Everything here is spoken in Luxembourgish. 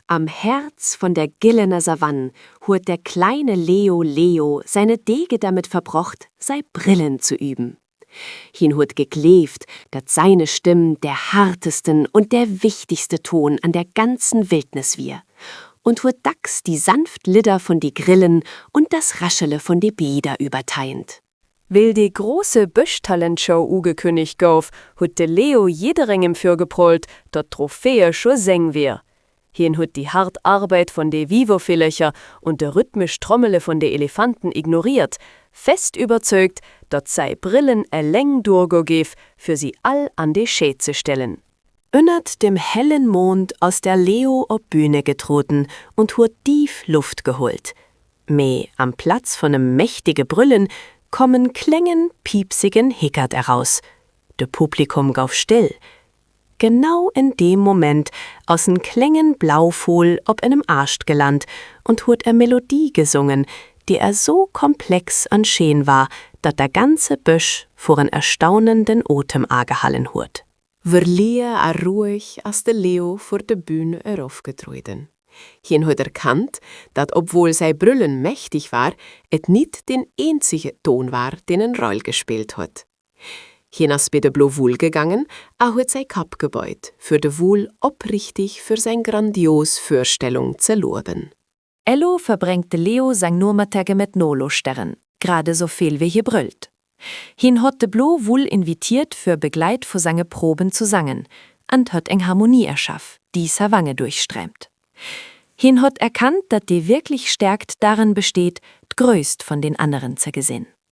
Am Herz von der gillener Savanne huet der kleine Leo Leo seine Dege damit verbrocht, sei Brillen zu üben. Hien huet gegleeft, dat seine Stimm der hartesten und der wichtigste Ton an der ganzen Wildnis wier, und huet dacks die sanft Lidder von die Grillen und das Raschele von de Blieder überteint. Well déi grosse Bëschtalentshow ugekënnegt gouf, huet de Leo jidderengem virgeprollt, datt d'Trophäe scho seng wier. Hien huet déi hart Arbeit vun de Vivovillercher und de rhythmesch Trommele vun de Elefanten ignoriert, fest iwwerzeugt, datt säi Brillen eleng duergo géif, fir si all an de Scheed ze stellen. Ënnert dem hellen Mond ass der Leo op Bühne getreten und huet tief Luft geholt. Mee amplaz vun em mächtige Brüllen koum en klengen, piepsigen Hickert eraus. De Publikum gouf still. Genau in dem Moment ass en klengen Blauvull op engem Aascht gelant und huet e Melodie gesungen, déi esou komplex an schéin war, dat der ganze Bësch vor en Erstaunen den Otem agehalen huet. Verleeë a roueg ass de Leo vor de Bühn erofgetrueden. Hien huet erkannt, dat obwohl sei Brüllen mächtig war, et nit den eenzege Ton war, den en Roll gespillt huet. Hien ass bei de Blo Vull gegangen a huet sei Kapp gebeugt, fir de Vull oprichtig fir seng grandios Vorstellung ze luewen. Elo verbrengt de Leo seng Nomëttage mat Nolauschteren, grad esou vill wéi hie brëllt. Hien huet de Blo Vull invitiert fir begleit vu senge Proben ze sangen an huet eng Harmonie erschaf, déi Savanne duerchstréimt. Hien huet erkannt, dat déi wierklech Stärkt daran besteet, d'Grösst von den anderen ze gesinn.